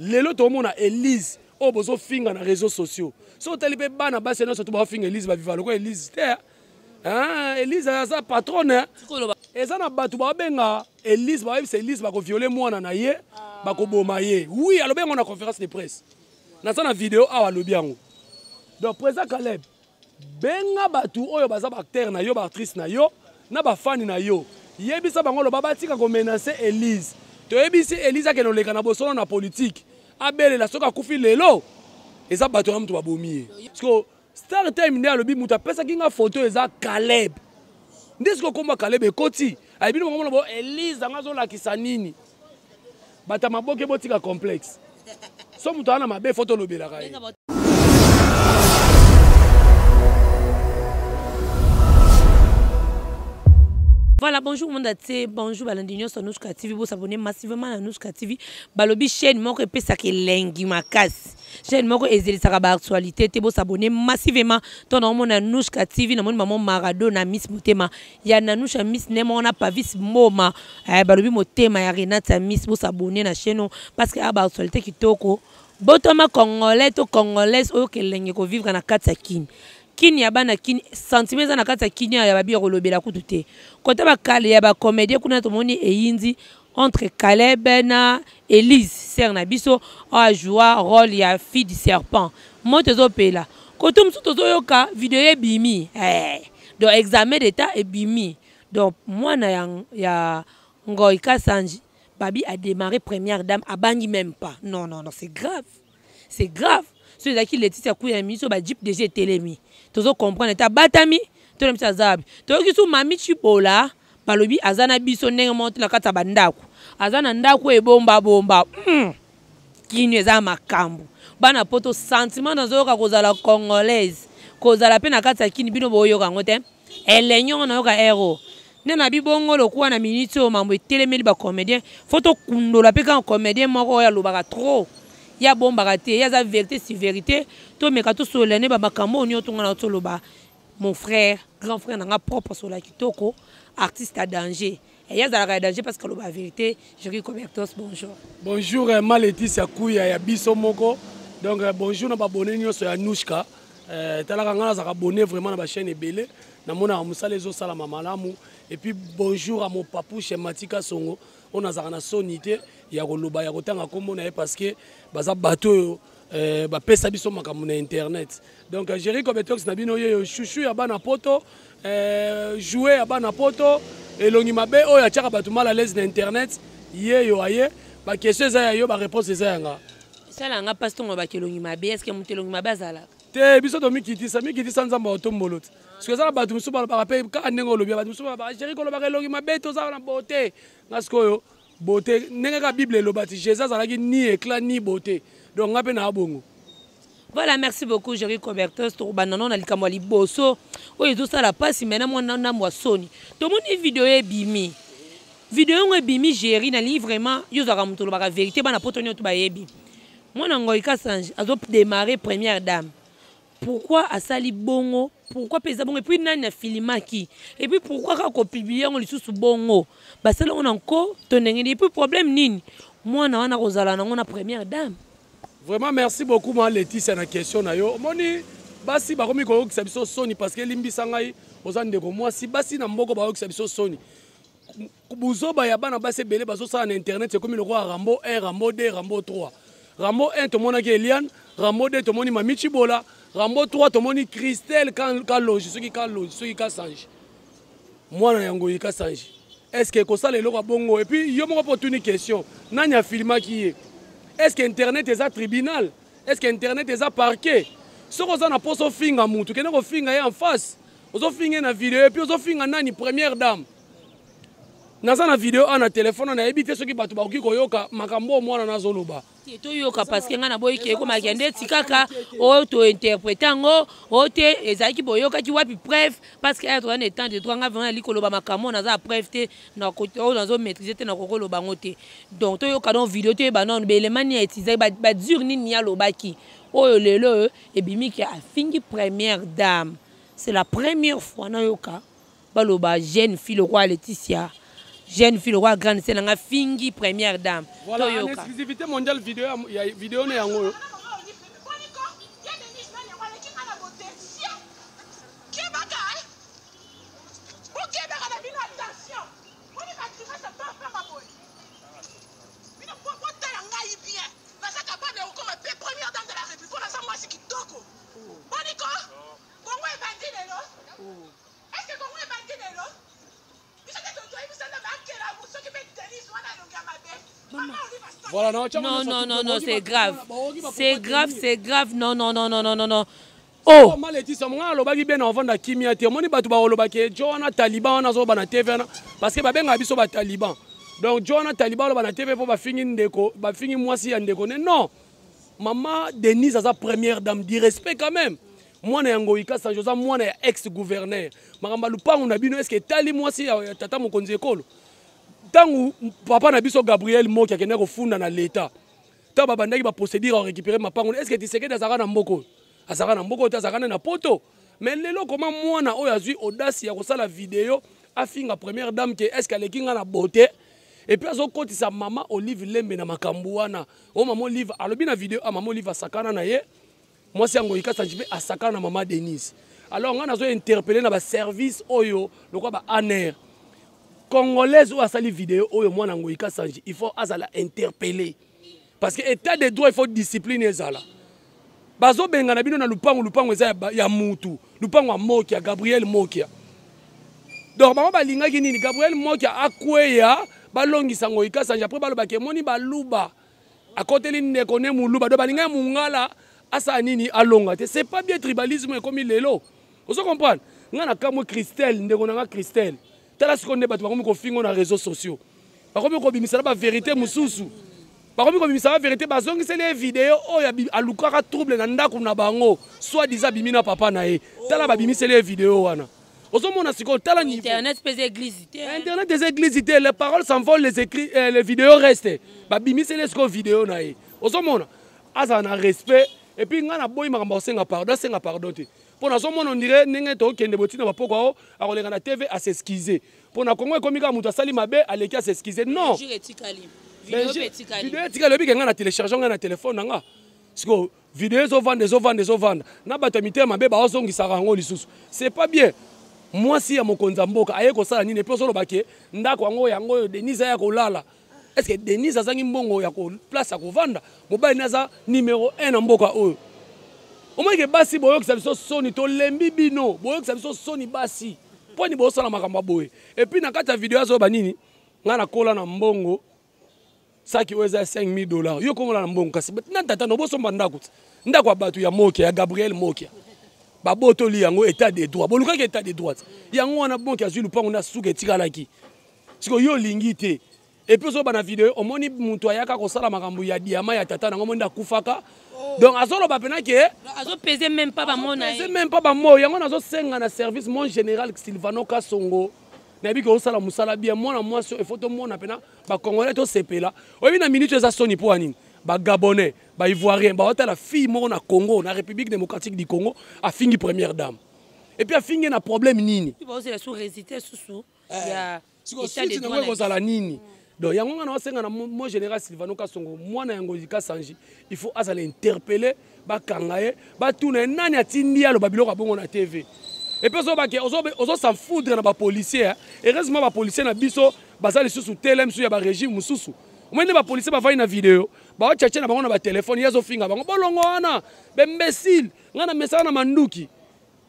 Lelo toomona Elise oyo bozofinga na réseaux sociaux. Soki otali mpe bana basi nyonso to baofinga Elise baviva lokola Elise te. Hein, Elise aza patronne. Eza na bato babenga Elise, bayebisa Elise bakoviole mwana na ye, bakoboma ye. Oui, alobi yango na conférence de presse. Naza na video awa alobi yango. Donc président Caleb, benga bato oyo baza ba acteur na yo, ba actrice na yo, na ba fan na yo. Yebisa bango loba batika ko menacer Elise. Toyebisi Elise akende oleka na bosolo na politique. Abelela soki akufi lelo eza bato na moto babomi ye. Parce que Star Time nde alobi moto apesaki nga photo eza Caleb. Nde sikoyo kombo ya Caleb ekoti. Ayebi bino bango bo Elise anga azolakisa nini? Bato ya maboke botika complexe. So moto aza na mabe fo tolobelaka ye. Voilà, bonjour monde entier, bonjour balandi nyonso Nouchka TV, vous abonnez massivement à Nouchka TV. Balobi chaîne moko epesaka elengi makasi. Chaîne moko ezelisaka ba actualité te, vous abonnez massivement. To na omona Nouchka TV, na moni maman Maradona Miss Motema. Ya Nanoucha Miss Nemo na Pavis Mboma. Eh, balobi motema ya Renate Miss, vous abonnez na chaîne parce que ba actualité kitoko. Botama congolais to congolaise oyo kelenge ko vivre na kati ya Kin. Kin ya bana Kin sentiment eza na kati ya Kin ya babi ya kolobela kutu te. Kota ba kale ya ba comédien kuna tomoni eyindi entre Caleb na Elise sœur na biso oyo ajoua rôle ya fille du serpent. Moto ezopela. Koto mosusu tozoyoka video ebimi. Eh. Donc examen d'état ebimi. Donc mwana ya Ngoy Kasanji Babi a démarré première dame, abangi même pas. Non, non, non, c'est grave. C'est grave. So ezalaki Laetitia Kuya miso ba jeep déjà etelemi. Tozo comprendre ta batami, to na biso azabi. Toyoki su mami Chibola, balobi aza na biso ndenge moko na kati ya bandako. Aza na ndako ebomba bomba. Kino eza makambo. Bana poto sentiment nazoyoka kozala congolaise. Kozala pe na kati ya kini bino boyoka yango te. Elengi yango nayoka ero. Nde na bibongo lokuwa na minute oyo mambo etelemeli ba comédien. Faut tokundola pe kaka comédien moko oyo alobaka trop. Ye abombaka te, ye aza vérité si vérité. Tomeka tosolola ne ba makambo oyo nyonso nga na toloba. Mon frère, grand frère nanga propre sola kitoko, artiste à danger. Et ye azalaka ya danger parce que aloba vérité. Jerry Cobertos, bonjour. Bonjour ma Laetitia Kuya ya biso moko. Donc bonjour na ba abonné nyonso ya Nouchka. Talaka nga nazalaka abonné vraiment na ba chaîne ebele. Namonaka mosala ezosalama malamu. Et puis bonjour à mon papouche Matika Songo. On azalaka na soni te ya koloba ya kotanga kombo na ye parce que baza bato oyo bapesa biso makambo na internet. Donc Jerry Cobetox na bino yeyo chouchou ya bana poto, jouet ya bana poto, elongi mabe oyo atiaka bato mal à l'aise na internet, yeyo aye, ba question eza ya yo, ba réponse eza ya nga. Sala nga passe tongo ba kelongi mabe, est-ce que moto elongi mabe azalaka? Te, biso tomikitisa, mikitisa nzambe otombolo te. Parce que eza na bato mosusu balobaka mpe kaka ndenge olobi, bato mosusu balobaka Jerry kolobaka elongi mabe toza na beauté. Nga sikoyo beauté ndenge kaka Bible eloba ti Jésus azalaki ni éclat ni beauté. Donc nga mpe na bongo. Voilà, merci beaucoup Jerry Cobertos. Tokobanda na likambo ya liboso oyo ezosala pasi mais na mwana na mwa soni. Tomoni video ebimi. Video yango ebimi Jerry nalingi vraiment yo ozalaka moto olobaka vérité bana poto nyonso bayebi. Mwana Ngoy Kasanji azo démarrer première dame. Pourquoi asali bongo? Pourquoi pesa bongo? Et puis nani afilimaki? Et puis pourquoi kaka ko publier yango lisusu bongo? Basali yango na nko to ndenge nini? Et puis problème nini? Mwana wana kozala nango na première dame. Vraiment merci beaucoup ma Laetitia na question na yo. Omoni basi bakomi koyokisa biso soni parce que limbisa ngai oza ndeko mwasi, basi na mboko bayokisa biso soni. Buzoba ya bana basi ebele bazosala na internet ekomi lokola Rambo 1, Rambo 2, Rambo 3. Rambo 1 tomonaki Eliane, Rambo 2 tomoni Mami Chibola, Rambo 3 tomoni Christelle Kalonji, soki Kalonji, soki Kasanji. Mwana ya Ngoyi Kasanji. Est-ce que ekosala eloko ya bongo? Et puis yo moko po otuni question, nani afilmaki ye? Est-ce que internet eza tribunal? Est-ce que internet eza parquet? Soki oza na poso ofinga mutu, kende kofinga ye en face. Ozofinga ye na video et puis ozofinga nani? Première dame. Naza na video a na telefone, nayebi te soki bato bakoki koyoka makambo oyo mwana nazoloba. Te, toyoka parce que nga naboyi ke ekomaka ndeti kaka oyo tointerprete yango oyo te ezalaki boyokaki wapi preuve parce que aya toza na état de droit. Nga vraiment nali koloba makambo oyo naza na preuve te, oyo nazo maîtriser te, nakoki koloba yango te. Donc toyoka donc video toyeba nanu baelema nini ya utilisaki, badure nini alobaki oyo lelo oyo ebimi ke afingi première dame. C'est la première fois nayoka baloba jeune fille lokola Laetitia. Jeune fille lokola grande sœur na nga fingi première dame. Voilà, en exclusivité mondiale vidéo ya vidéo na yango oyo. Voilà, non, non, non, non, non, c'est grave. C'est grave, c'est grave. Non, non, non, non, non, non, non. Oh, maletisa nga alobaki bien ovanda kimia te. Omoni bato bakolobaki jo wana taliban wana azoba na TV wana parce que babengaka biso ba taliban. Donc jo wana taliban aloba na TV mpo bafingi ndeko, bafingi mwasi ya ndeko ne. Non. Maman Denise aza première dame, du respect quand même. Mwana ya Ngoyi Kasanji oza mwana ya ex gouverneur. Makambo ya lupangu na bino est-ce que etali mwasi ya tata mokonzi ekolo? Ntango papa na biso Gabriel Moki akendaki kofunda na l'État, ntango babandaki ba procédure ya récupérer mapango, est-ce que Tshisekedi azalaka na mboka oyo? Azalaka na mboka oyo te, azalaka nde na poto. Mais lelo koma mwana oyo azwi audace ya kosala video afinga première dame ke est-ce que aleki nga na beauté? Et puis azokotisa mama Olive Lembe na makambo wana. O mama Olive alobi na video, ah, mama Olive asakana na ye. Mwasi ya Ngoyi Kasanji mpe asakana na mama Denise. Alors nga nazo interpeller na ba service oyo lokola ba ANR. Congolaise oyo asali video oyo mwana Ngoyi Kasanji, il faut azala interpeller. Parce que état de droit, il faut discipline ezala. Bazobengana bino na lupango, lupango eza ya mutu, lupango ya Mokia, Gabriel Mokia. Donc bango balingaki nini? Gabriel Mokia akweya, balongisa Ngoyi Kasanji, après balobaki emoni baluba. Akoteli ndeko ne muluba, donc balingaki mungala asala nini alonga te. C'est pas bien, tribalisme ekomi lelo. Ozo comprendre? Nga na kamwe Christelle, ndeko na nga Christelle. Tala sikoyo nde bato bakomi kofinga na réseaux sociaux. Bakomi kobimisa na ba vérité mosusu. Bakomi kobimisa ba vérité, bazongiseli ye vidéo oyo alukaka trouble na ndako na bango, soit disant abimi na papa na ye. Tala babimiseli ye vidéo wana. Ozomona sikoyo, tala niveau. Internet mpe eza église te. Internet eza église te, les paroles s'envolent, les écrits, les vidéos restent. Babimiseli ye sikoyo vidéo na ye. Ozomona azala na respect. Et puis nga na boyi makambo asenga pardon, asenga pardon te. Mpo nazomona on dirait ndenge tokende botina bapoko ao akoleka na TV a s'excuser. Mpo na Congo ekomi kaka moto asali mabe aleki a s'excuser. Non. Jure etikali. Vidéo mpe etikali. Vidéo etikali, oyebi ke nga na télécharge nga na téléphone na nga. Sikoyo vidéo ezovanda, ezovanda, ezovanda. Na bato ya mitema mabe baozongisaka yango lisusu. C'est pas bien. Mwasi ya mokonzi ya mboka aye kosala nini? Et puis ozoloba ke ndako yango yango oyo Denise aya kolala. Est-ce que Denise azangi mbongo ya ko place ya kovanda? Mobali ne aza numéro 1 na mboka oyo. Omoni ke basi boyokisa biso soni, tolembi bino, boyokisa biso soni basi. Mpo nini bosala makambo ya boye? Et puis na kati ya video azoba nini? Nga nakola na mbongo, saki oyo eza 5000 $. Yo kongola na mbongo kasi na tata no bosomba ndako. Ndako ya bato ya Mokia, ya Gabriel Mokia. Babotoli yango état de droit. Bolukaki état de droit. Yango wana Mokia azwi lupango na suka etikalaki. Siko yo olingi te. Et puis ozoba na video omoni mutu ayaka kosala makambo ya diamant ya tata nango omoni akufaka. Donc azoloba pena ke azo peser même pas ba mona. Azo peser même pas ba mo. Yango nazo senga na service mon général Sylvano Kasongo. Nayebi ke osala musala bien mwana mwasi il faut tomona pena ba congolais to sepela. Oyebi na minute eza soni po nini? Ba gabonais, ba ivoirien, ba otala fille moko na Congo, na République démocratique du Congo, afingi première dame. Et puis afingi na problème nini? Puis ba ozela sous résister sous ya Siko suite na ngo kozala nini? Donc yango nga na osenga na mon général Sylvano Kasongo, mwana yango Kasanji, il faut azala interpeller, bakanga ye, batuna ye nani atindi aloba biloko ya bongo na TV. Et puis ozo bake ozo ozo s'en foudre na ba policiers, hein. Heureusement ba policiers na biso baza lisusu telem su ya ba régime mususu. Omoni ba policiers bavandi na video, ba tchatche na bango na ba téléphone, yazo finga bango bolongo wana, ba imbécile, nga na mesana na manduki.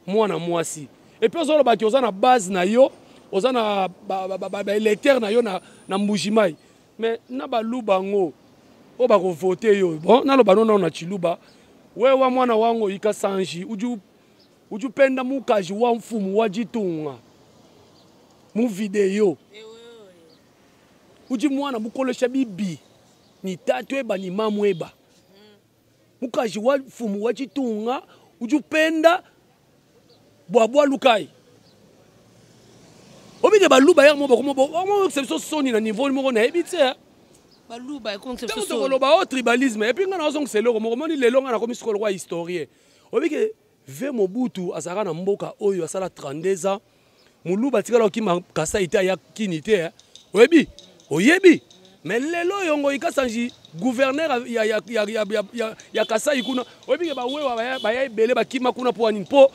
Mwana mwasi. Et puis ozo loba ki oza na base na yo, oza na ba électeur na yo na Mbujimayi. Mais na ba luba ngo oyo bako voter yo. Bon, na loba non na Tshiluba. Wewa mwana wango ika sanji, uju penda mukaji wa mfumu wa jitunga. Mu video. Uji mwana mukolesha bibi. Ni tatu eba ni mamu eba. Mukaji wa mfumu wa jitunga, uju penda bwa lukai. Obike baluba ya moko moko, moko c'est so soni na niveau moko na ebite. Baluba comme c'est Tango so. tokoloba o tribalisme et puis nga na ozong c'est loko moko moni lelo nga na komi sikolo kwa historien. Obike ve Mobutu azaka na mboka oyo asala 32 ans. Muluba tikala okima Kasai te ya kini te. Oyebi? Oyebi? Mais lelo oyo Ngoyi Kasanji gouverneur ya, ya, ya, ya, ya, ya, ya Kasai kuna, oyebi ke bawewa baya, baya ebele bakima kuna mpo nini? Mpo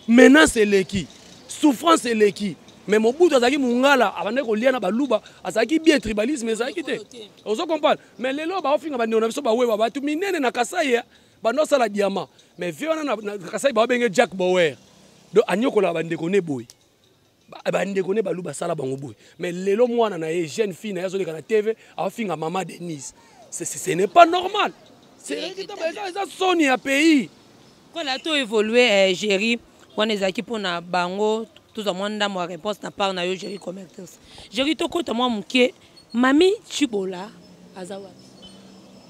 menace eleki, souffrance eleki. Mais Mobutu azalaki mungala, abandaki kolia na baluba, azalaki bien, tribalisme ezalaki te. Ozo comprendre? Mais lelo baofinga bandeko na biso bawewa, bato minene na Kasai bando asala diamant. Mais vieux wana na, na Kasai babenge Jack Bauer. Donc anyokolaka bandeko ne boye. Bandeko ne baluba asala bango boye. Mais lelo mwana na ye, jeune fille na ye azoleka na TV, aofinga mama Denise. Ce n'est pas normal. C'est eza soni ya pays. Voilà, to évoluer eh, Jerry wana ezalaki mpona bango tozwa mwa ndambo ya réponse na part na yo Jerry Commerce. Jerry, tokota mwa moke, Mami Tshibola aza wapi?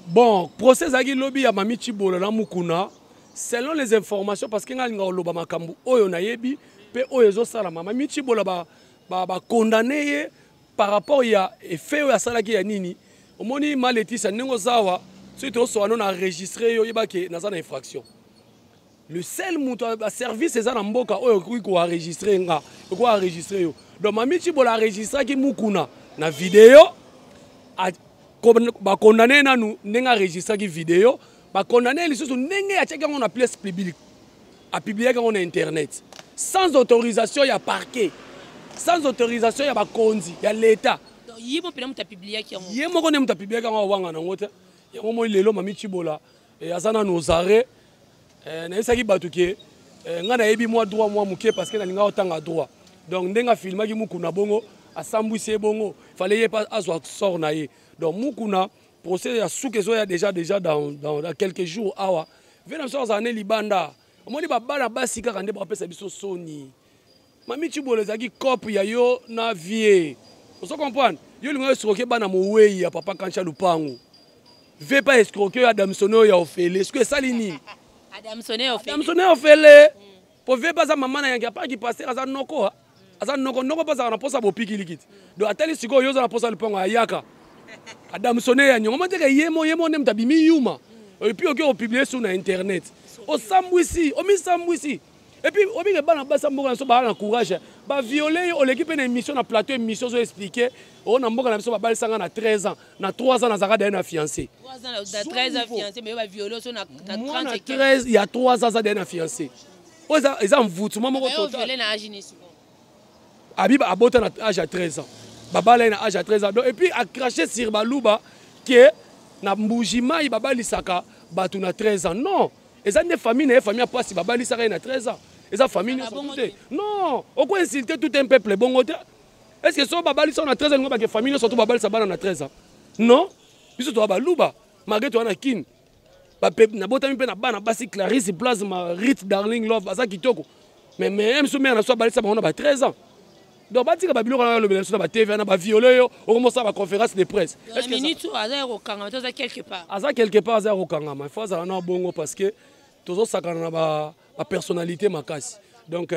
Bon, procès ezalaki lobi ya Mami Tshibola na Mukuna. Selon les informations, parce que ngai alinga koloba makambo oyo nayebi mpe oyo ezosalama, Mami Tshibola ba condamné ye par rapport ya effet oyo asalaki ya nini. Omoni ma Letisia, ndenge oza awa, soki tozosoka no na enregistre yo, oyebake naza na infraction. Le seul moto baservice eza na mboka oyo ekoki koenregistre nga, ekoki enregistre yo. Donc Mami Tshibola enregistraki Mukuna na video, bakondane nanu ndenge enregistraki video, bakondane lisusu ndenge atiaki yango na place publique, apubliaki yango na internet sans autorisation ya parquet, sans autorisation ya bakonzi ya l'État. Ye mo mpena moto apubliaki yango? Ye moko nde moto apubliaki yango, awanga nango te. Yango moi lelo Mami Tshibola aza nanu aux arrêts. Nayebisaki bato ke ngai nayebi mwa droit mwa moke, parce que nalingaka kotanga droit. Donc ndenge afilmaki Mukuna bongo, asambwisi ye bongo, fallait ye mpe azwa sort na ye. Donc Mukuna, procès ya suki ezoya déjà dans quelques jours awa. Ve na biso azala ne libanda. Omoni, babana basi kaka nde bakopesa biso soni. Mami Tshibola, ezalaki cope ya yo na vie, ozo comprendre? Yo olinga escroquer bana mowei ya papa Kancha Lupango, ve pa escroquer oyo adamsone oyo ya ofele. Soki esali nini? Adamsone ya ofele, po ve mpe aza mama na yangi apaki pasteur, aza noko, aza noko noko mpe azalaka na mposa bopikilikiti. Donc atali sikoyo yo oza na mposa lupango, ayaka adamsone ya niongo mateke ye mo nde moto abimi yuma. Et puis oki opublier sur na internet, osambwisi, omisambwisi. Et puis obike bana basi ya mboka na biso baa na courage, baviole yo, oleki mpe na émission, na plateau émission, ozo expliquer oyo na mboka na biso babalisanga na 13 ans, na 3 ans nazalaka daye na fiancé. Mwana 13 ya 3 ans aza daye na fiancé, oyo eza mvutuma moko total. Abi abota na âge ya 13 ans, babala ye na âge ya 13 ans. Donc et puis acraché sur baluba ke na Mbuji Mai babalisaka bato na 13 ans. Non, eza nde famille na ye, famille ya mpasi, babalisaka ye na 13 ans. Eza famille nyonso te. Non, oko insulte tout un peuple bongo te. Est ce que so babalisa na 13 ans, lingo bake famille nyonso to babalisa bana na 13 ans? Non, biso toza baluba, malgré toza na Kini. Nabotami mpe na bana basi, Clarisse, Plasma, Rit, Darling Love, baza kitoko. Mais biso mare na biso abalisa bango na ba 13 ans. Donc batika babiloko wana, balobela biso na batv wana, baviole yo, okomosala baconférence de presse. Aza quelque part, aza ya kokangama. Il faut azala na bongo, parce que tozosakana na bapersonnalité makasi. Donc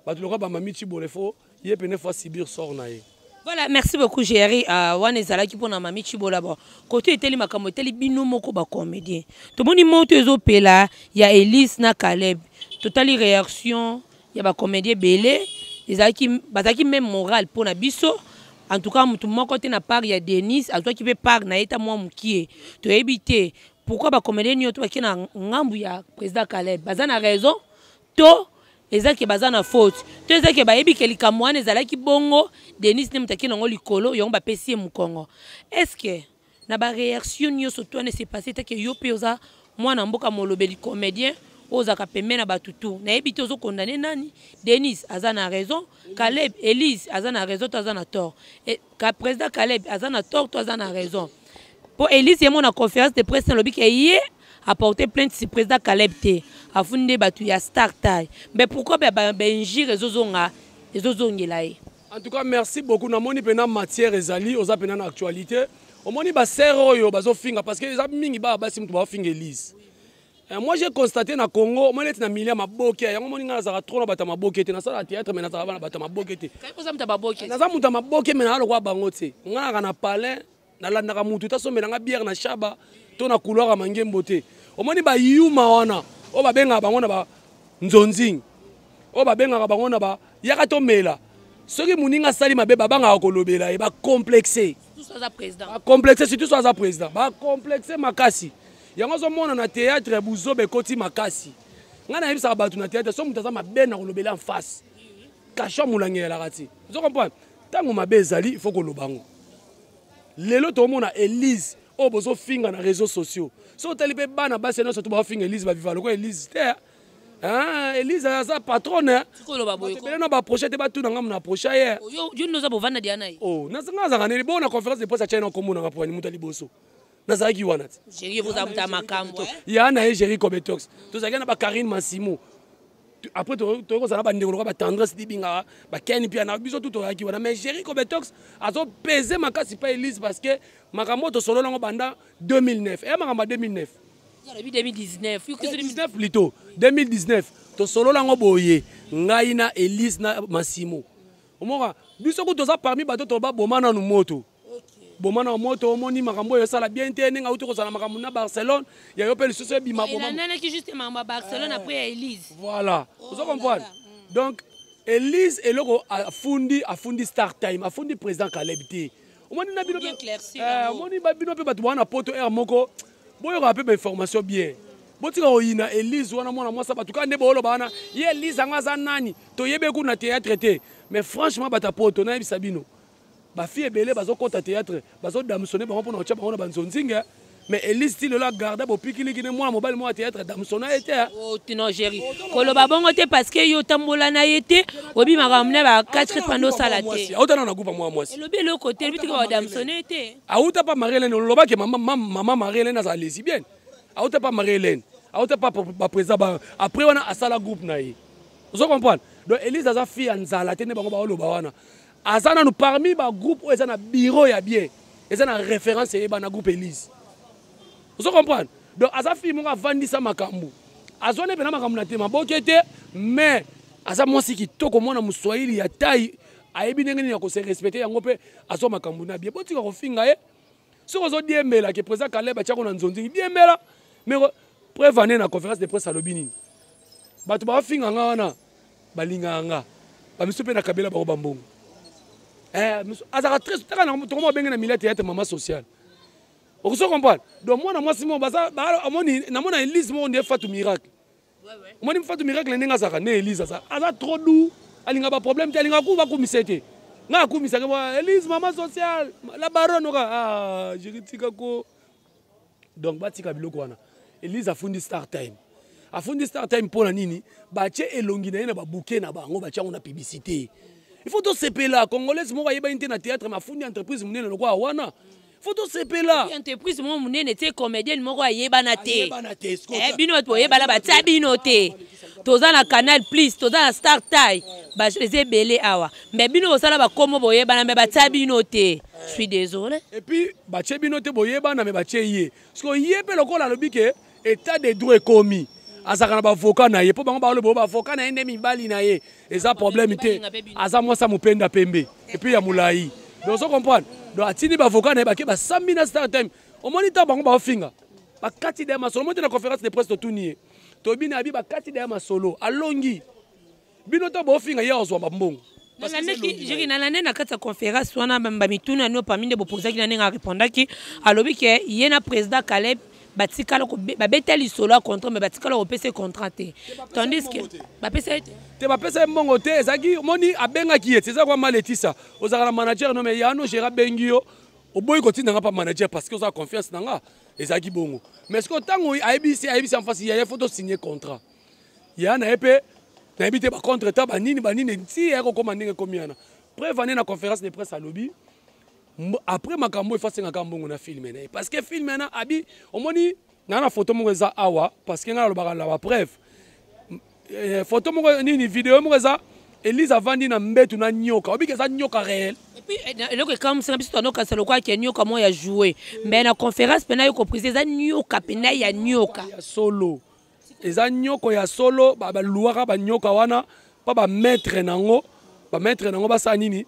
bato lokola bamami Tshibola, faut ye pene faut asubir sort na ye. Voilà, merci beaucoup Jerry. Wana ezalaki mpona Mami Tshibola. Bon, kote eteli makambo eteli bino moko bacomédien, tomoni moto ezopela ya Elise na Caleb. Totali réaction ya bacomédien ebele, ezalaki bazalaki même moral mpona biso. En tout cas, motu moko te na part ya Denise azwaki mpe part na ye ta mwa mokie. Toyebi te pourquoi bacomédien nyonso bakie na ngambu ya président Caleb. Baza na raison to eza ke baza na faute, to eza ke bayebi ke likambo wana ezalaki bongo, Denis nde moto akei nango likolo, yango bapesi ye mokongo? Est ce que na baréaction nyonso to wana ese passe teke, yo mpe oza mwana mboka, molobeli comédien oyo ozalaka pembe na bato tu, nayebi te ozokondane nani? Denis aza na raison, Caleb, Elise aza na raison to aza na tort? E, ka président Caleb aza na tort to aza na raison? Mpo Elise ye mo na conférence de presse nalobi ke ye apporter plainte si président Caleb te, afundi nde bato ya Star Tai. Mais pourquoi bainjure ezozonga, ezozongela ye? En tout cas, merci beaucoup. Namoni mpena matière ezali, oza mpena na actualité. Omoni basere oyo bazofinga, parce que eza mingi baa basi moto bazofinga Elise. Moi j'ai constaté na Congo, omoni neti na milia maboke yango, omoni ngai nazalaka trop na bato ya maboke te. Nasala théâtre, mais nazalaka bana bato ya maboke te. Naza moto ya maboke, mais naa lokola bango te. Ngai naka na palin, nalandaka mutu te asombelanga bière na shaba to na couloir ya Mangembo te. Omoni bayuma wana oyo babengaka bango na banzonzing, oyo babengaka bango na ba yaka tomela. Soki moninga asali mabe, babangaka kolobela ye, bacomplexe. Bacomplexe, surtout so aza président, bacomplexe makasi. Yango ozomona na théâtre buzoba ekoti makasi. Ngai nayebisaka bato na théâtre, so moto aza mabe na kolobela en face, kasho molangi eyalaka ti. Ozo comprendre? Ntango mabe ezali, il faut koloba yango. Lelo toomona Elise oyo bozofinga na réseaux sociaux. Soki otali mpe bana basi nyonso to baofinga Elise, baviva lokola Elise te. Ah, Elise aza patronne. Ebele na baproche te, batuna nga na approche ye. Oh, nga azalaka nini bo na conférence de presse atyai na kombo nanga poani moto ya liboso nazalaki wana te. Ya na ye Géri Cobetox, tozalaki na bakarine Massimo. Après toyei kozala bandeko lokola batendresse dibinga, bakeni pia na biso tu toyaki wana. Mais Géri Cobetox azopese makasi pa Elise, parce que makambo oyo tosolola yango banda 2009, eya makambo ya 2009. 2019. 2019 plutôt, 2019 tosolola yango boye, ngai na Elise na Massimo. Omoka biso ku toza parmi bato to baboma nanu moto, boma na moto. Omoni makambo oyo esala bien te, ndenge auti kozala makambo na Barcelone ya yo mpe lisusu ebima. Voilà, ozo comprendre? Donc Elise, eloko afundi, afundi Star Time, afundi président Caleb te. Omoni na bino, omoni bino mpe bato bwana poto aire moko boyokaka mpe bainformation bien. Botika koyina Elise wana, mwana mwasi bato kaka nde booloba wana. Ye Elise yango aza nani? Toyebi kuna théâtre te. Mais franchement, bato ya poto, nayebisa bino, bafille ebele bazokɔta théâtre, bazodamsone bango mpona kotya bango na banzonzinga. Mais Elise ti lelo agarda bopikiliki ne mwana mobali moko ya théâtre damsona ye te. Non, Géri, koloba bongo te, parce que yo otambola na ye te, obimaka mona ba4 pando osala te. Auta na groupe mwa mwasi. Elobi eloko te, elobi tika badamsone te. Auta pa Marie Hélène. Olobaki mama Marie Hélène azala lesbienne. Auta pa Marie Hélène, auta pa baprésident. Après wana asala groupe na ye. Ozo comprendre? Donc Elise aza fille ya nzala te nde bango baoloba wana. Aza nanu parmi bagroupe oyo eza na bureau ya bien, eza na référence eyeba na groupe Elise. Ozo comprendre? Donc aza fille moko avandisa makambo, azwani mpena makambo na te maboke te. Mais aza mwasi kitoko, mwana moswahili ya tai, ayebi ndenge nini ya kose respecte. Yango mpe azwa makambo na bien. Botika kofinga ye. Soki ozodiembela ke président Caleb atiako na nzonzingi, diembela. Mais preuve ane na conférence de presse alobi nini? Bato baofinga nga wana balingaka nga, bamisu mpe nakabela bango bambongo. Azalaka très taka tokoma babenge na milieu théâtre mama sociale. Okoso comprendre? Donc mwana mwasi moko baza amoni, namona Elise moko nde Fatu Miracle. Omoni Fatu Miracle ndenge azalaka nde Elise aza, aza trop doux, alingaka baproblème te, alingaka ku bakumisa te. Ngai akumisaka mwa Elise mama sociale, la baronne oka. Ah, jeri tika ko. Donc batika biloko wana. Elise afundi Star Time. Afundi Star Time mpo na nini? Batie elongi na ye na babuke na bango, batie yango na publicité. Il faut tosepela. Congolaise moko ayebani te na théâtre, mais afundi entreprise monene lokola wana, faut tosepela. Entreprise moko monene te, comédienne moko ayebana te. Bino bato boyebana, batia bino te. Toza na Canal Plus, toza na Star Time, eza ebele awa. Mais bino bosala bakomo, boyebana, mais batia bino te. Je suis désolé. Et puis batie bino te, boyebana, mais batie ye. Parce que ye mpe lokola alobi ke état de droit ekomi, azalaka na bavoka na ye, mpo bango baloba bavoka na ye nde mibali na ye. Eza problème te, aza mwasi ya mopenda pembe et puis ya molai. Donc ozo comprendre? Donc atindi bavoka na ye, bake basambi na Star Time. Omoni ntango bango baofinga, bakati deya masolo. Omoni te na conférence de presse totuni ye, tobini abi bakati deya masolo, alongi bino. Ntango baofinga ye, azwa bambongo. Nalande na kati ya conférence wana, bamituna no parmi nde bopozaki na ndenge arépondaki, alobi ke ye na président Caleb batikala babeta lisolo ya contrat, mais batikala kopesa contrat te, tandis que bapesa ye te. Te, bapesa ye mbongo te. Ezalaki, omoni, abengaki ye te. Eza kwa maletisa, ozalaka na manager no, mais yano géra abengi yo, oboyi kotinda nga pa manager parce que oza confiance na nga. Ezalaki bongo. Mais ce que ntango ayebisi, ayebisi en face yaya, faut tosigner contrat. Ya na ye mpe nayebi te bacontre ta banini banini nti ya kokóma ndenge ekomi wana. Preuve ane na conférence de presse alobi après makambo efa asengaka mbongo na film na ye, parce que film wana abi omoni naa na photo moko eza awa, parce que ngai nalobaka na bapreuve. Photo moko nini, video moko eza Elise avandi na mbetu na nyoka, obiki eza nyoka réel. Eloko ekamwisaka biso, tanokanisa lokola ke nyoka moko ya jouet, mais na conférence mpena yo koprise eza nyoka mpena ya nyoka. Ya solo, eza nyoko ya solo. Baluwaka banyoka wana mpa bamaître nango, bamaître nango basala nini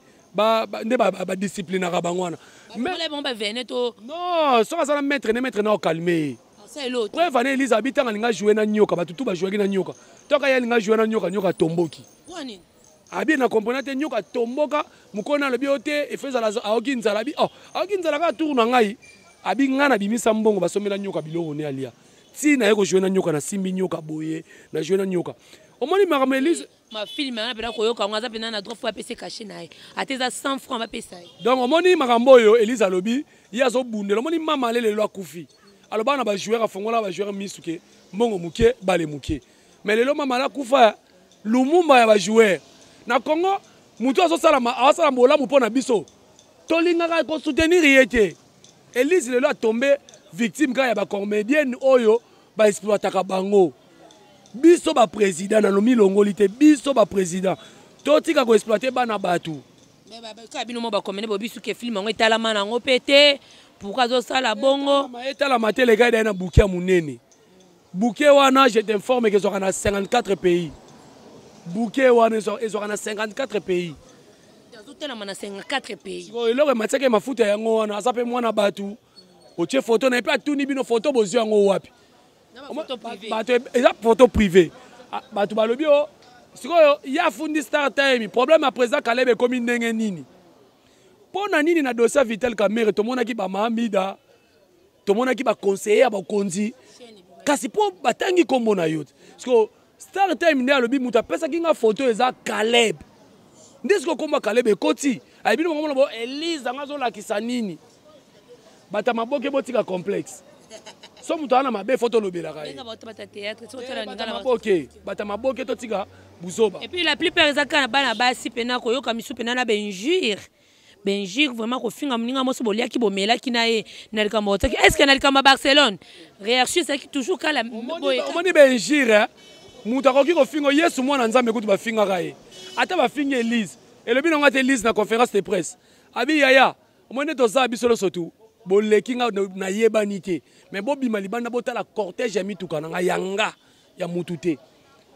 nde badisciplinaka bango wana. Non, soki aza na maître ne, maître na okalme ye. Preuve ane Elise abi ntango alinga joue na nyoka, bato tu bajouaki na nyoka, toka ye alinga joue na nyoka, nyoka atomboki. Abi na comprendre te, nyoka tomboka mokolo alobi yo te, efo ezala aoki nzala. Abi oh, aoki nzala kaka tour na ngai. Abi ngai nabimisa mbongo, basomela nyoka biloko ne alia. Ti naye kojouer na nyoka, nasimbi nyoka boye, na jouer na nyoka. Omoni makambo Elise Mafilme wana mpena koyoka yango, aza mpena na droit, fo apesa cachet na ye, ata eza 100 franc, bapesa ye. Donc omoni makambo oyo Elise alobi, ye azobundela. Omoni mama ale lelo akufi, alobaka na bajoueur, afongola bajoueur misu ke mbongo moke bale moke. Mais lelo mama ale akufa, Lumumba ya bajoueur na Congo, motu azosala azosala bolamu mpo na biso, tolingaka kosoutenir ye te. Elise lelo atombe victime kaka ya bacomédienne oyo baexploitaka bango. Biso baprésident, nano milongoli te, biso baprésident totika koexploite bana bato. Kaka bino mo bacomédien bobisuki filme yango etalama nango mpe te, pourquoi azosala bongo? Etalama te, lekai daye na buki ya monene. Bouquet wana, je t'informe ke ezwaka na 54 pays. Bouquet wana ezwaka na 54 pays. Azotalama na 54 pays. Sikoyo eloko ematiaki mafuta yango wana, aza mpe mwana bato, otie foto na ye mpe atuni bino foto bozwi yango wapi? Bato eza photo privé, bato balobi o sikoyo ye afundi Star Time. Problème ya président Kaleb ekomi ndenge nini? Mpo na nini na dossier ya Vital Kamerhe tomonaki bamaamida, tomonaki baconseiller ya bakonzi, kasi mpo batangi nkombo na yo te? Sikoyo Star Time nde alobi moto apesaki nga foto eza Caleb. Nde sikoyo nkombo ya Caleb ekoti, ayebi bino bango bo Elise anga azolakisa nini? Bato ya maboke, botika complexe. So moto aza na mabe, fo tolobelaka ye. Maboke, bato ya maboke, totika buzoba. Et puis la plupart eza kaka na bana basi mpena koyoka misu mpena na bainjure, bainjure vraiment, kofinga moninga moso boliaki bomelaki na ye na likambo otaki. Est ce que na likambo ya Barcelone, réaction ezalaki toujours kala? Omoni bainjure, moto akoki kofinga Yesu mwana Nzambe, kutu bafingaka ye. Ata bafingi Elise, elobi nango ate Elise na conférence de presse, abi yaya, omoni nde tozala biso nyonso tu boleki nga nayebani te, mais bobima libanda, botala cortège ya mituka na ngai, yanga ya mutu te.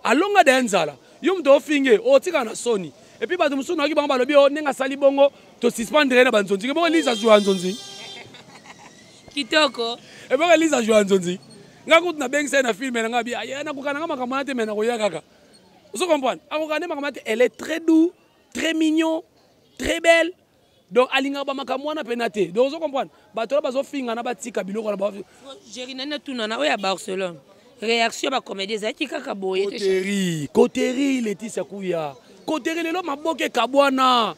Alonga daya nzala, yo moto ofinge, otikala na soni. Et puis bato mosusu nayoki bango balobi o ndenge asali bongo, tosuspendre ye na banzonzi. Bongo Elise azwa nzonzi. Kitoko. Ebongo Elise azwa nzonzi. Nga kutu nabengisa ye na filme na nga, bi nakoka nanga makambo wana te, me nakoya kaka. Ozo comprendre, akoka nde makambo wana te. Elle est très doux, très mignon, très belle, donc alingaka bamakambo wana mpena te. Donc ozo comprendre, bato wana bazofinga na batika biloko wana. Géri, nani atunana oyo ya Barcelone, réaction ya bacomédie ezalaki kaka boye? Koteri, koteri, Leticia Kuya koteri. Lelo maboke ekabwana,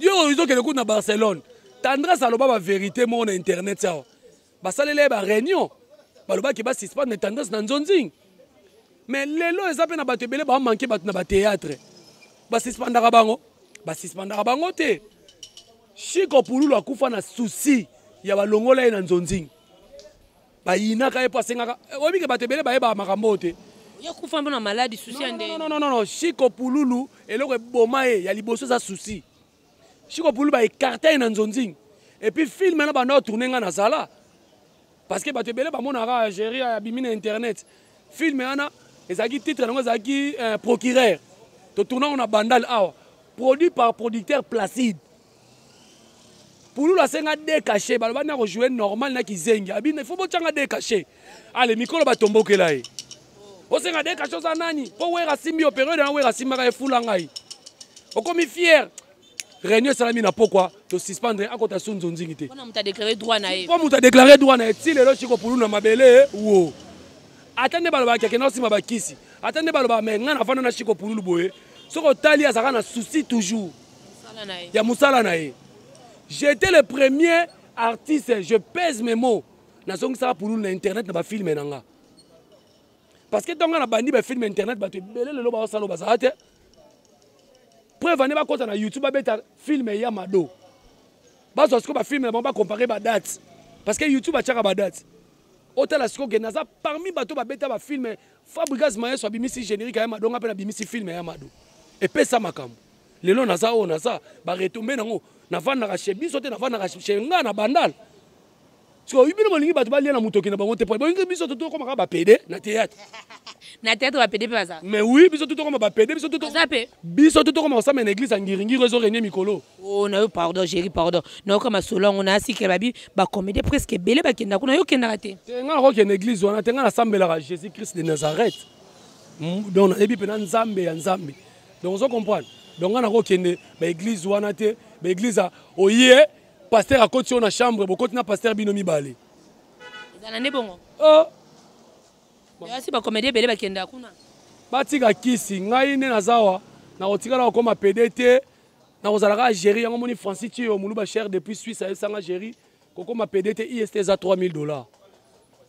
yo ezokende kutu na Barcelone. Tendresse aloba bavérité moko na internet awa, basaleli ye baréunion, balobaki basuspendre Tendresse na nzonzing. Mais lelo eza mpe na bato ebele bamanke bato na bathéâtre, basuspendaka bango, basuspendaka bango te. Shiko Pululu akufa na souci ya balongola ye na nzonzing, bayinaka ye mpo asengaka. Oyebi ke bato ebele bayebaka makambo oyo te. Ye kufa mpo na maladi, souci ya ndenge? Non, non, non, Shiko Pululu, eloko eboma ye ya liboso eza souci. Shiko Pululu, baécarte ye na nzonzing. Et puis film na banda otourne, nga nazala, parce que bato ebele bamonaka Géri abimi na internet. Film wana ezalaki, titre yango ezalaki Procureur. Totourne yango na Bandal awa, produit par producteur Placide. Pululu asenga de cachet, baloba na kojouer normal na kizengi. Abi il faut botyanga de cachet. Ale mikolo batombokela ye, osenga de cachet, oza nani? Mpo Wera asimbi yo, période wana Wera asimbaka, efula ngai, okomi fier. Réunion esalami na pokwa, tosuspendre, akota su nzonzingi te. Mpo moto adéclaré droit na ye. Mpo moto adéclaré droit na ye. Ti lelo Chiko Pulu na mabele wo, ata nde balobaka akenda osima bakisi, ata nde balobaka, me ngai nafanda na Chiko Pululu boye, soki otali azalaka na souci toujours ya mosala na ye. J'étais le premier artiste, je pèse mes mots, nazongisaka Pululu na internet na bafilme na nga, parce que ntongo na bandi bafilme internet, bato ebele lelo baosala oyo bazala te. Preuve ane, bakɔta na YouTube, babeta filme ya Mado, bazwa sikoyo bafilme na bango, bacompare badate, parce que YouTube atiaka badate. Otala sikoyo ke naza parmi bato babeta bafilme. Fabrigas Mayeso abimisi générique ya Mado, nga mpe nabimisi filme ya Mado, epesa makambo. Lelo naza oyo naza, baretombe nango. Navandaka chez biso te, navandaka chez nga na Bandal. Sikoyo bino bolingi bato balia na motoki na bango te, po bolingi biso totokomaka bapede na théâtre. Na théâtre bapede mpe baza. Mais oui, biso totokoma bapede, biso. Baza mpe. Biso totokoma kosamba na église ya Ngiringiri, ezorenie mikolo. Oh, na yo pardon, Géri, pardon. Nayoka masolo yango na asikela, babi bacomédie presque ebele bakenda kuna. Yo okendaka te? Te, nga nakokende église wana te. Nga nasambelaka Jésus Christ de Nazareth, donc nayebi mpena Nzambe ya Nzambe. Donc ozo comprendre. Donc nga nakokende baeglise wana te. Baeglise oye, pasteur akoti yo na chambre, bokoti na pasteur bino mibale. Ezala nde bongo. Oh. Asi bacomédien ebele bakendaka kuna. Batika kisi. Ngai nde naza awa, nakotikala kokoma pédé te, nakozala kaka géri. Yango moni Francis Tio Moluba cher depuis Suisse ayebisanga: géri, kokoma pédé te, IST eza 3000 $.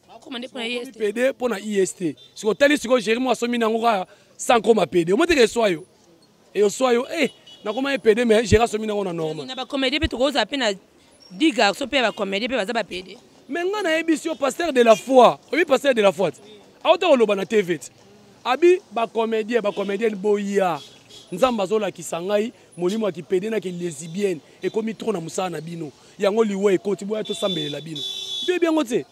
Bakoma nde mpona IST. Pédé mpo na IST. Sikoyo otali, sikoyo géri mo asomi nango kaka sans koma pédé. Omoi teke eswa yo, eyoswa yo e nakoma ye pédé, mais géri asomi nango na normal. Na bacomédien mpe tokozala mpe na 10 garçon mpe ya bacomédien mpe baza bapédé. Mais ngai nayebisi yo, pasteur de la foi, oyebi pasteur de la foi te, auta koloba na TV te, abi bacomédien, bacomédienne boya, Nzambe azolakisa ngai molimo ya kipédé na kilesbienne ekomi trop na mosala na bino, yango liwa ekoti, boya tosambelela bino. Toyebi yango te.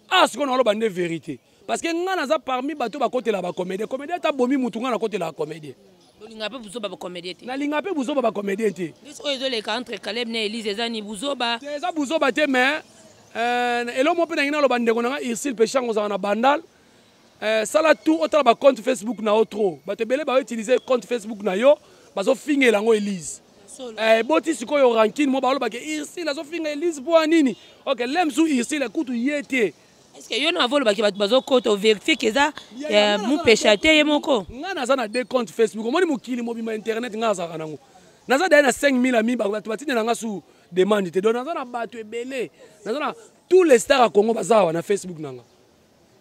Ah, sikoyo naloba nde vérité, parce que ngai naza parmi bato bakotela bacomédien. Comédien ata bomi mutu, ngai nakotelaka comédien. Bolinga mpe buzoba bacomédien te. Nalinga mpe buzoba bacomédien te. Nde oyo ezoleka entre Caleb na Elise eza ni buzoba? Te, eza buzoba te, mais eloko moko mpe nangi naloba, ndeko na ngai Ursile Pechango, ozalaka na Bandal, sala tout otala bacompte Facebook na yo. Trop bato ebele bautilize compte Facebook na yo, bazofingela yango Elise. Eboti sikoyo rancune mo, balobaka Ursile azofinga Elise mpo ya nini. Ok, lemsu Ursile kutu ye te. Est ce que yo na avolobaki bato bazokota ovérifie ke eza mupesha te ye moko? Ngai naza na deux compte Facebook. Omoni mokili mobima internet, ngai azalaka nango. Naza daye na 5000 ami, bato batindela nga su demande te. Donc naza na bato ebele, naza na tous les stars ya Congo baza awa na Facebook na nga.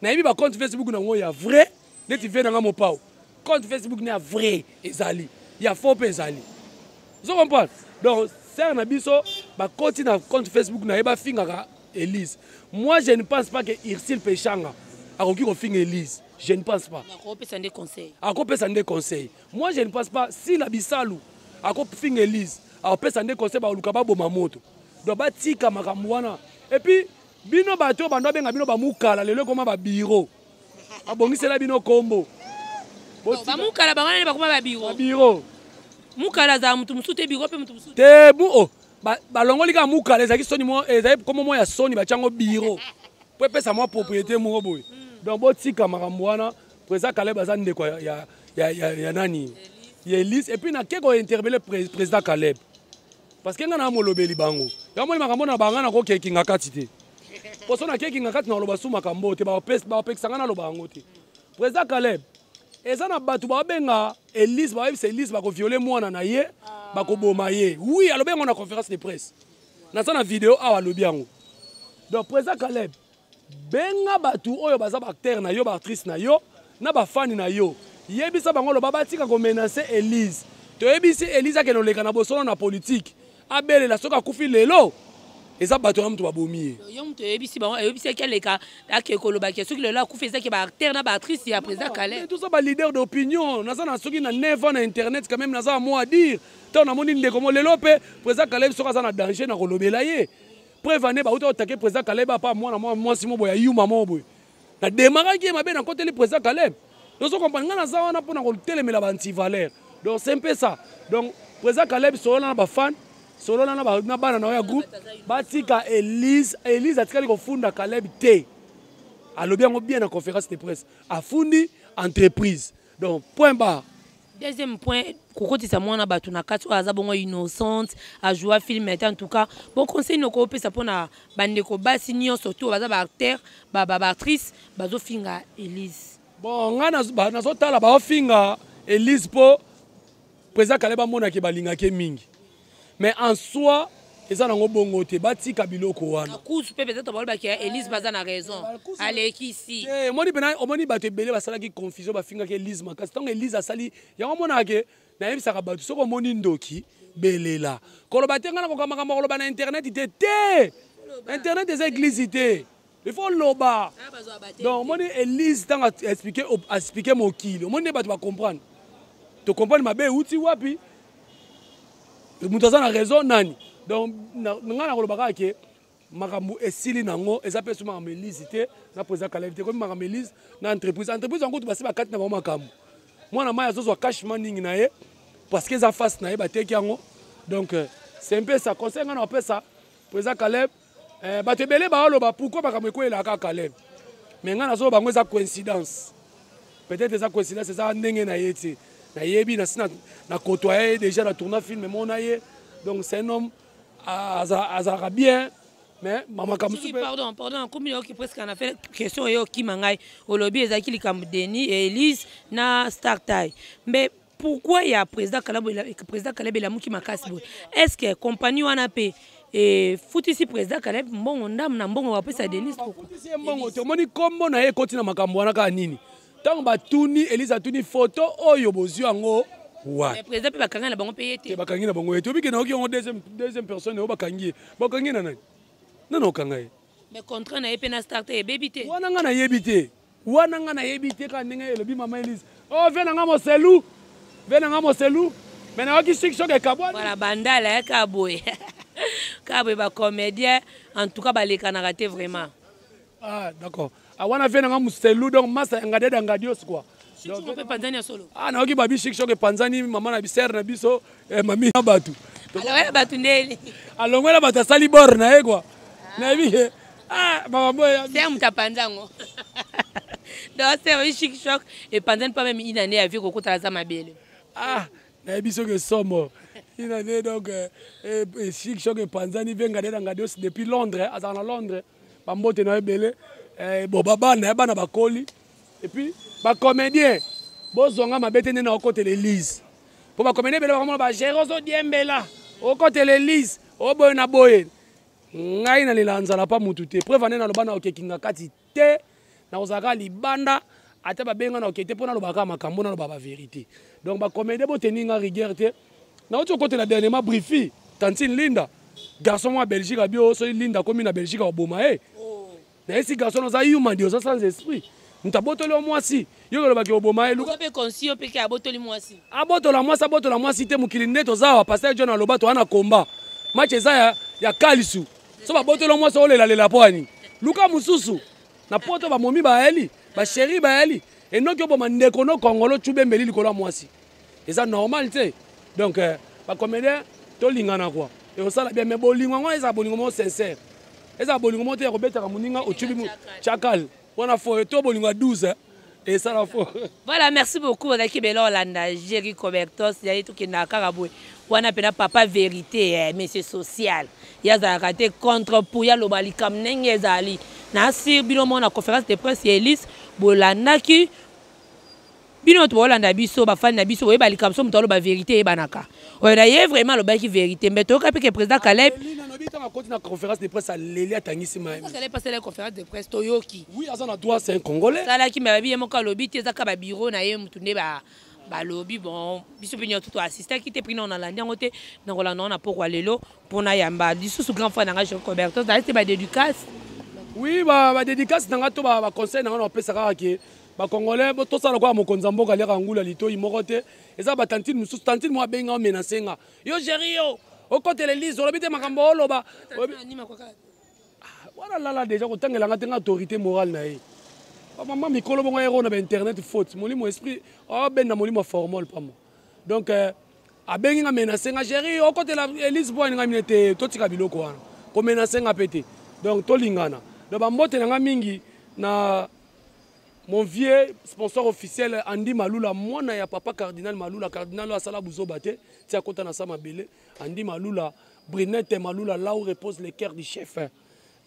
Nayebi bacompte Facebook nango ya vrai, neti ve nanga mopao, compte Facebook ne ya vrai ezali, ya faux mpe ezali. Ozo comprendre? Donc sœur na biso bakoti na compte Facebook na ye, bafingaka Elise. Moi, je ne pense pas que Ursile Peshanga akoki kofinga Elise, je ne pense pas. Akopesa nde conseil. Akopesa nde conseil. Moi, je ne pense pas. Sila Bisalu akofinga Elise, akopesa nde conseil, baluka baboma moto. Donc batika makambo wana. Et puis bino bato oyo bando abenga bino bamukala, lelo ekoma babiro, babongisela bino kombo. Bamukala bango nani bakoma babiro? Babiro. Mukala azala motu mosusu te, biro mpe motu mosusu. Te, bu oh, balongoli kaka mukala, ezalaki soni, ezali kombo moko ya soni, batiango biro po epesa mwa propriété moko boye. Donc botika makambo wana. Président Caleb aza ndeko ya nani, ya Elise. Et puis nake kointerpeller président Caleb, parce que ngai na molobeli bango yango. Moni makambo na banga, nakokekinga kati te, poso nakekinga kati, naloba su makambo te, bapekisa ngai naloba yango te. Président Caleb, eza na bato babenga Elise, bayebisa Elise bakoviole mwana na ye, bakoboma ye. Oui, alobi yango na conférence de presse, naza na video awa, alobi yango. Donc président Caleb, benga bato oyo baza baacteur na yo, baactrice na yo na bafani na yo, yebisa bango, loba batika komenacer Elise. Toyebisi Elise akende oleka na bosolo na politike, abelela soki akufi lelo, eza bato na moto babomi ye. Yo moto oyebisi bango, oyebisaki aleka, ake kolobaki soki lelo akufi, ezaki baacteur na baactrice ya président Caleb. Toza baleader d'opinion. Naza na soki na 9 ans na internet, quand même naza mot à dire. Ntango namoni ndeko mo lelo mpe président Caleb soki aza na danger, na kolobela ye. Preuve ane bauta otake président Caleb apa mwana mwa mwasi mo boye, ayuma mo boye, nademaraki ye mabe, nakoteli président Caleb. Ozo comprendre? Ngai naza wana mpona kotelemela baantivaleur. Donc c'est un peu ça. Donc président Caleb, solola na bafan, solola na bana na yo ya groupe, batika Elise. Elise atikali kofunda Caleb te, alobi yango bien na conférence de presse, afundi entreprise. Donc point barre. Deuxième point, kokotisa mwana bato na kati oyo aza bongo innocente, ajoua film te. En tout cas, bon conseil noko opesa mpona bandeko basi nyonso to baza baacteur, baactrice bazofinga Elise? Bon, ngai nazotala baofinga Elise mpo président Caleb amonaki balingaki mingi, mais en soi eza nango bongo te. Batika biloko wana. Kusu mpe peut-être balobaki Elise baza na raison, alekisi. Omoni mpena, omoni bato ebele basalaki confusion, bafingaki Elise makasi. Ntango Elise asali yango, omonaka ke nayebisaka bato, soki omoni ndoki, belela. Koloba te ngai nakoka makambo koloba na internet te. Te, internet eza église te, il faut loba. Donc omoni Elise, ntango explique mokili, omoni nde bato bacomprendre, tocomprendre mabe euti wapi, moto aza na raison nani. Donc ngai nakoloba kaka ke makambo esili nango, eza mpe so makambo Elise te na président Caleb te, komi makambo Elise na entreprise. Entreprise yango kutu basi bakati na bango makambo. Mwana mai azozwa cachement ningi na ye, parce que eza face na ye, bateki yango. Donc c'est un peu ça conseil ngai na opesa président Caleb. Bato ebele baoloba pourquoi makambo ekweyelaka Caleb, mais ngai nazoloba bango eza coïncidence, peut-être eza coïncidence, eza ndenge na ye te. Nayebi na sina na côtoyer déjà na tourna film mona ye. Donc c'est un homme azalaka bien mais makambo mosusu. Pardon, pardon, nakomi nayoki presque na fait question oyo okima ngai. Olobi ezalaki likambo Denis Elise na Star Tai, mais pourquoi ya président Caleb, président Caleb elamuki makasi boye? Est ce que compagnie wana mpe efutisi président Caleb mbongo, ndambo na mbongo bapesa Denis? Bafutisi ye mbongo te. Omoni, nkombo na ye ekoti na makambo wana kaka nini? Ntango batuni Elise, atuni foto oyo bozwi yango wapi? Président mpe bakanga na bango mpe ye te. Bakangi na bango ye te. Obike nayoki yango deuxième personne oyo bakangi ye. Bakangi ye na nani? Nani okanga ye? Mais contrat na ye mpe na Star te ebebi te. Wana nga nayebi te, wana nga nayebi te. Kaka ndenge elobi mama Elise, o ve na nga moselu, ve na nga moselu, mais nayoki sik soki ekabwani. Voilà, bandala ya kaka boye, kaka boye. Bacomédien en tout cas balekanaka te vraiment. Ah d'accord, ah wana ve na nga moselu, donc masa ya ngade da ngadios quoi. Mpe panzani ya solo. Ah, nayoki babi shik soki epanzani. Mama na bisere na biso, eh, mami na bato. Alongwela bato ndeni? Alongwela bato, asali bor na ye quoi. Nayebi ke ah makambo oyo. Se moto apanza yango, donc se chic choc epanzani pas même une année ya vie kokotala aza mabele. Ah, nayebi soki esomo une année. Donc chic choc epanzani, ve ngade na ngadios depuis Londres, azala na Londres. Bambote na yo ebele. Bon, babana ya bana bakoli. Et puis bacomédien, bozwanga mabe te nde na okotela Elise, mpo bacomédien ebele bakomona bagere ozodiembela, okotela Elise oboye na boye. Ngai nalela nzala pa mutu te. Preuve ane naloba na okekinga kati te, nakozala kaka libanda. Ata babenga na oke te, mpo naloba kaka makambo, naloba bavérité. Donc bacomédien, boteni nga rigueur te. Nauti okotela dernièrement brifi tantine Linda, garçon mwa Belgique abi oyo soki Linda akomi na Belgique akoboma ye. Nayesi garçon, oza yuma ndi, oza sans esprit. Moto abotoli yo mwasi, yo olobaki oboma ye. Luka mpe konsi yo mpe abotoli mwasi. Abotola mwasi, abotola mwasi te. Mokili nde toza awa. Pasteur John aloba toza na komba, match eza ya kalisu. So babotoli yo mwasi, olelalela mpo ani? Luka mosusu na poto. Bamomi bayali, basheri bayali. Enoki oboma ndeko no kongolo cubembeli likolo ya mwasi, eza normal te. Donc bacomédien, tolingana quoi, ekosala bien. Mais bolingo yango ezala bolingo moko sincère, ezala bolingo moko te ya kobetaka moninga ocubi chakal wana fo to bolingo ya 12 esala fo. Voilà, merci beaucoup. Ozalaki bela olanda Jerry Cobertos yali. Tokendaka kaka boye wana mpena papa vérité, eh, monsieur social. Ye azalaka te contre pour ye, aloba likambo ndenge ezali. Na asir bino moko na conférence de presse ya Elise bolandaki. Bino to bolanda biso, bafani na biso, boyeba likambo. So moto aloba vérité, eyebanaka oyo na ye vraiment alobaki vérité. Mais toyoka mpe ke président Caleb nalobi ntango akoti na conférence de presse, aleli, atangisi mayemi. Caleb asala conférence de presse, toyoki. Oui, aza na droit, c'est un Congolais. Asalaki, mais babi ye moko alobi te, eza kaka babiro na ye motu nde balobi. Bon, biso mpe nyonso toassistaki te. Mpina nalandi yango te, nakolanda ngo na pokwa lelo mpona yamba lisusu grand frère na ngai Jean Coberto. Zali te badédicace? Oui, badédicace na ngai to baconseil na ngai na bapesa kaka ke bacongolais tosala lokola mokonzi ya mboka aliaka ngula litoi moko te. Eza batantine mosusu, tantine moko abenga, omenace nga: yo Géri, yo okotela Elise, olobi te makambo oloba wana. Lala déjà kotangelanga te, nga autorité morale na ye. Bamama mikolo bongo ero na bainternet, faute molimo esprit abenda molimo formol pamba. Donc abengi nga, menace nga: Géri, okotela Elise po aninga mine te. Totika biloko wana, komenace nga mpe te. Donc tolingana. Donc bambote na nga mingi na mon vieux sponsor officiel Andy Malula, mwana ya papa cardinal Malula. Cardinal oyo asala buzoba te ti akota na sa mabele. Andy Malula, Brinette Malula, là où repose le cœur du chef.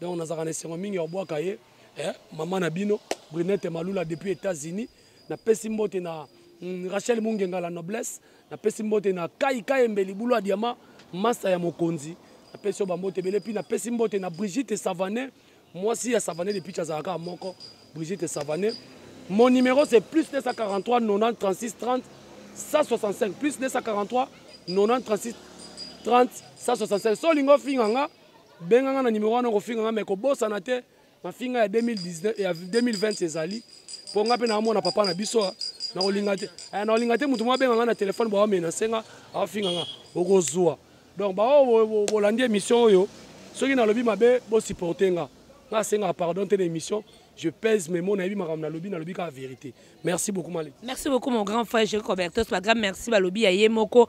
Donc nazalaka na esengo mingi ya kobwaka ye, eh, mama na bino Brinette Malula depuis États-Unis. Napesi mbote na Rachel Mungenga la noblesse. Napesi mbote na Kai Kayembe libulu ya diama, masa ya mokonzi. Napesi yo bambote ebele. Puis napesi mbote na Brigitte Savanet, mwasi ya Savanet depuis azalaka moko. Brigitte Savanet, mon numéro c'est plus 243 90 36 30 165, plus 243 90 36 30 165. So olingi ofinga nga, benga nga na numéro wana, kofinga nga. Mais kobosana te, mafinga ya 2019, ya 2020 ezali mpo nga mpe naamona papa na biso. Nakolinga te, nakolinga te motu moko abenga nga na telefone baomenace nga, aofinga nga, okozwa. Donc bao bolandi émission oyo, soki nalobi mabe, bosupporte nga. Nga asengaka pardon te na émission. Je pèse mes mots, nayebi makambo nalobi, nalobi kaka vérité. Merci beaucoup, Malik. Merci beaucoup, mon grand frère Jerry Robertos. Grand merci. Balobi ya ye moko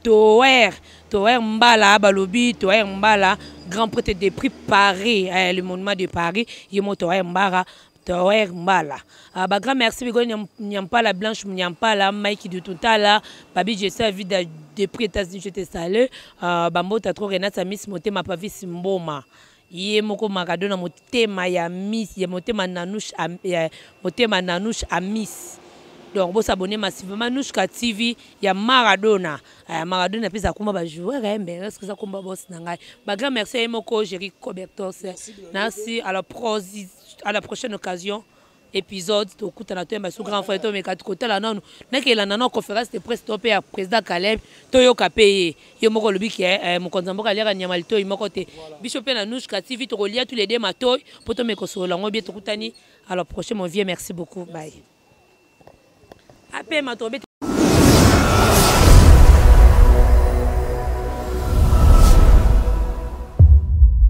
Toer Toer Mbala, balobi Toer Mbala, grand prêtre depuis Paris, le monument de Paris. Ye mo Toer Mbara. Toer Mbala. Ah, ba grand merci Bigo Nyampala, Blanche Nyampala, Mike Dutuntala, Babi Jessa Vida depuis États-Unis, je te salue. Ah, Bambota trop Renata Miss Motema Pavis Mboma. Ye moko Maradona motema ya Miss, ya motema Nanouche ya motema Nanouche à Miss. Donc bo s'abonner massivement Nouchka TV ya Maradona. Ah, Maradona pesa kuma ba joueur hein, mais est-ce que ça komba boss na ngai. Ba grand merci ye moko Jerry Cobertos. Merci à la à la prochaine occasion épisode tokutana toyamba su grand frère tomeka kotala nanu nakelanda nano conférence de presse to mpe ya président Caleb toyoka mpe ye ye moko olobi ke eh, mokonzi ya mboka aliaka nyama litoi moko te. Biso mpe na Nouchka TV tokolia tous les deux matoi mpo tomeka kosolola yango bien. Tokutani à la prochaine, mon vieux, merci beaucoup, bye. Apema tobeti.